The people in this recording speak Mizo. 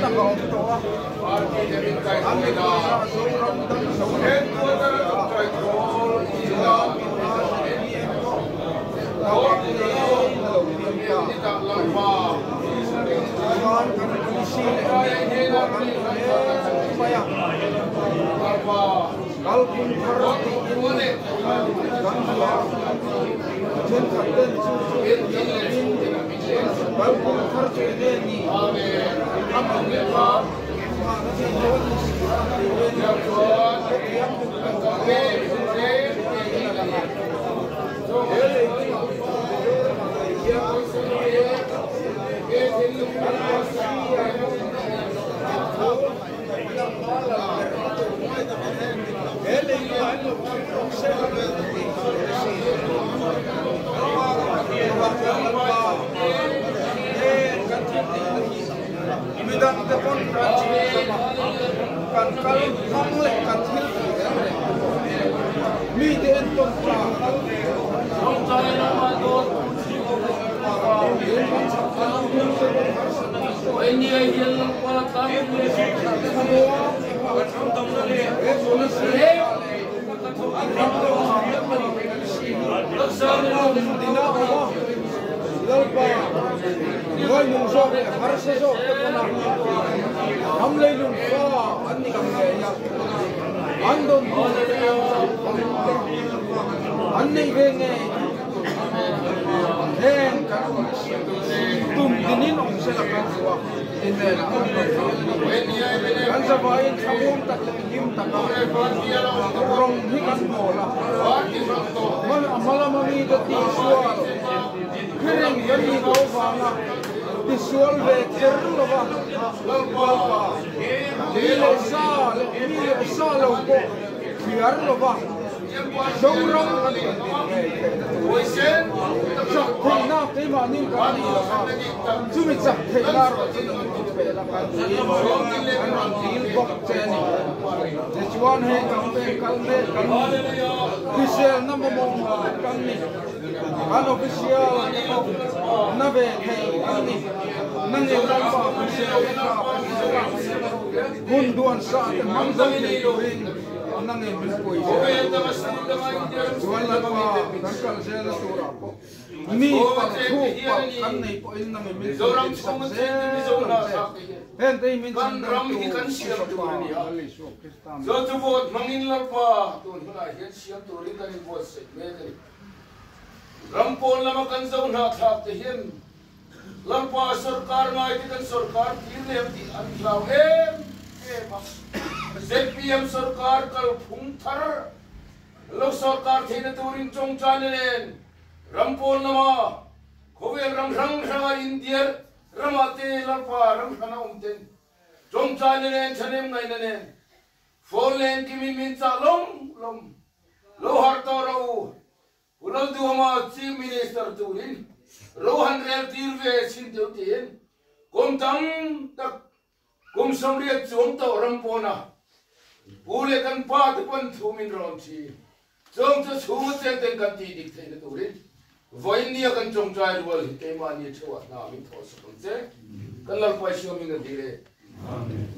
tak a awm tawh a, an mipui zah Zoram dam zo lo tih an hria a, chuan tuna zpm pawh naupang ngeiin a lo piang ta. Chuan kan policy leh nihphung pawh kan duh hle mai a, kalphung thar tiin kan hmu a, thenkhat ten chu chu thiam lovin kalphung thar chu enge ni a hmu kha nghahna thei dawn ni si a tiin hetiang duh lo pawh niin a lang a. He leilungah Mizoramah ngei hian kan policy ah thu nangmah lal berna tur he leilungah hian lo thleng rawh se tih policy Lalpa heng kan thil tih te hi midang te pawn kan chhunzawm a, kan kal hmang leh kan thil tih reng reng te pawh mite entawn tlak Lalpa ngainung zawk leh harsa zawk te pawna ram leilung fa an ni ang ngei a, an dawn tur te an neih ve ngei theih na tur heng kan tum dinin awm sela kan duh a, inneihna kan rawn dil a ni. Kan zavaiin thlamuang tak leh hlim taka rawng hi kan bawl a, a hma lama mite tihsual phiring kan nih loh avanga tisual ve kher lova Lalpa mi leh sa leh mi leh sa lo pawh thliar lova Zoram kan rawn din ngei theihna turin chak theihna keimahni kan ni lova, chumi chak theihna erawh chu nung min pe la kan duhin kan rawn dil bawk che a ni. Tichuan hei campaign kal mek kan ni, hriselna mamawh ngawt kan ni, kan official te pawh na ve thei an ni, nangin Lalpa hriselna tha kan sela, hun duan sa te hmang zo thei turin, Nangin min pui zel chuan Lalpa kan kal zelna turah pawh mi palh thuk palh kan nei pawhin nangin min pui dik sak zel ang che. Hengte hi min chhan dam tu Fapa Lal Isua Krista min Lalpa sorkar ngaite kan sorkar tir lem tih an hlau em em a. Zpm sorkar kalphung thar lo sorkar theihna turin tawngtaina nen ram pawn lama khawvel ram hrang hranga India ramah te Lalpa ram hrana awm ten tawngtaina nen thahnem ngaihna nen phone len kimin min chah lawm lawm lo harh tawh rawh u. Pu Lalduhama Chief Minister turin ro han rel tir ve chin deuh tiin kum tam tak kum 80 chuang tawh ram pawna pu leh kan pa te pawn thu min rawn thi chuang chu chhunga cheng ten kan tih dik theihna turin vawiin nia kan tawngtai rual hi keimahni theuhah hna min thawh sak ang che kan Lalpa Isua min a dil e. Amen.